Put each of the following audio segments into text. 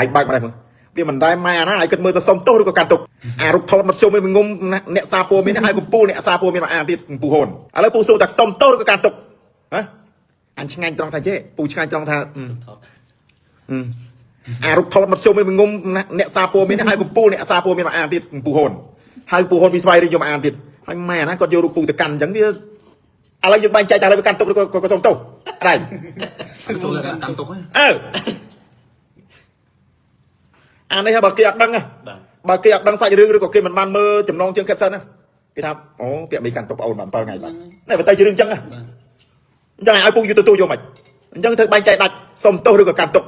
ឯងបើកម្លេះមើលវាមិនដែលម៉ែអាណាឯងគិតមើលទៅសុំទោសឬក៏កាន់ទុកអារូបថតមកជុំឯងងុំអ្នកសារព័ត៌មានហើយកំពូលអ្នកសារព័ត៌មានមកអានទៀតពូហ៊ុនឥឡូវពូសួរតែសុំទោសឬក៏កាន់ទុកហ៎អញឆ្ងាញ់ត្រង់ថាចេះពូឆ្ងាញ់ត្រង់ថា ថត អារូបថតមកជុំឯងងុំអ្នកសារព័ត៌មានហើយកំពូលអ្នកសារព័ត៌មានមកអានទៀតពូហ៊ុនហើយពូហ៊ុនពីស្វ័យរឿងយកមកអានទៀតហើយម៉ែអាណាគាត់យករូបពូទៅកាន់អញ្ចឹងវាឥឡូវយើងបែងចែកតែឥឡូវវាកាន់ទុកឬក៏សុំទោសអត់ឯង ចូលកាន់ទុកហ្នឹង អើអានេះបើគេអត់ដឹង បាទ បើគេអត់ដឹងសាច់រឿងឬក៏គេមិនបានមើលចំណងជើង caption ណាគេថាអូពាក់មីកាន់តុកប្អូនបាន7ថ្ងៃបាទនេះបើទៅជារឿងអញ្ចឹង បាទ អញ្ចឹងឲ្យពូយូទទួលយកមិនអញ្ចឹងធ្វើបែងចែកដាច់សុំទោសឬក៏កាន់ទុក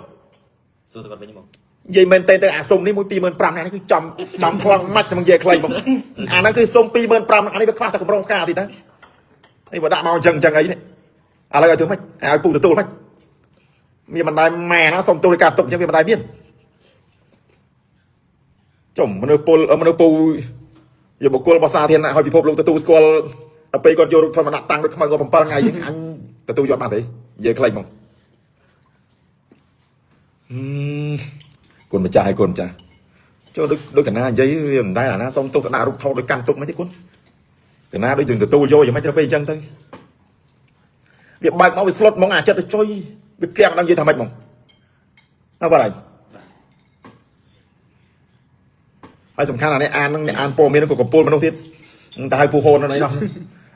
សួរទៅគាត់វិញមក និយាយមែនទេទៅអាសុំនេះមួយ25000នាក់នេះគឺចំចំខ្លងម៉ាច់តែមកនិយាយខ្លីមកអាហ្នឹងគឺសុំ25000អានេះវាខ្វះតែកម្រងផ្កាតិចទៅនេះបើដាក់មកអញ្ចឹងអញ្ចឹងអីនេះឥឡូវឲ្យធ្វើម៉េចឲ្យពូទទួលម៉េចមានបណ្ដាយម៉ែណាសុំទោសឬកាន់ទុកអញ្ចឹងវាបណ្ដាយមាន ចំមនុស្សពលមនុស្សពូយកបុគ្គលរបស់សាធារណៈឲ្យពិភពលោកទទួលស្គាល់ដល់ពេលគាត់យករូបធម្មតាតាំងដូចខ្មៅគាត់7ថ្ងៃហ្នឹងអញទទួលយកបានទេនិយាយខ្លីហ្មងហឹមគុណម្ចាស់ឲ្យគុណម្ចាស់ចូលដូចដូចកណានិយាយវាមិនដែលអាណាសុំទោសទៅដាក់រូបថតដូចកាន់ទុកមិនទេគុណកណាដូចយើងទទួលយកយ៉ាងម៉េចទៅពេលអញ្ចឹងទៅវាបើកមកវាស្លុតហ្មងអាចិត្តទៅចុយវាគៀងដល់និយាយថាម៉េចហ្មងណាបាទហើយ ហើយសំខាន់អានេះអាននឹងអ្នកអានព័ត៌មាននឹងក៏កំពូលមនុស្សទៀតតែឲ្យពូហូននៅនេះនោះ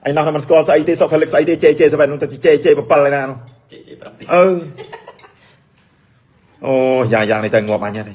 ឯនោះមិនស្គាល់ស្អីទេសុខលិកស្អីទេ JJ7 នោះទៅ JJ 7ឯណានោះ ជេជេ7 អឺអូយ៉ាងយ៉ាងនេះទៅងាប់អញហើយ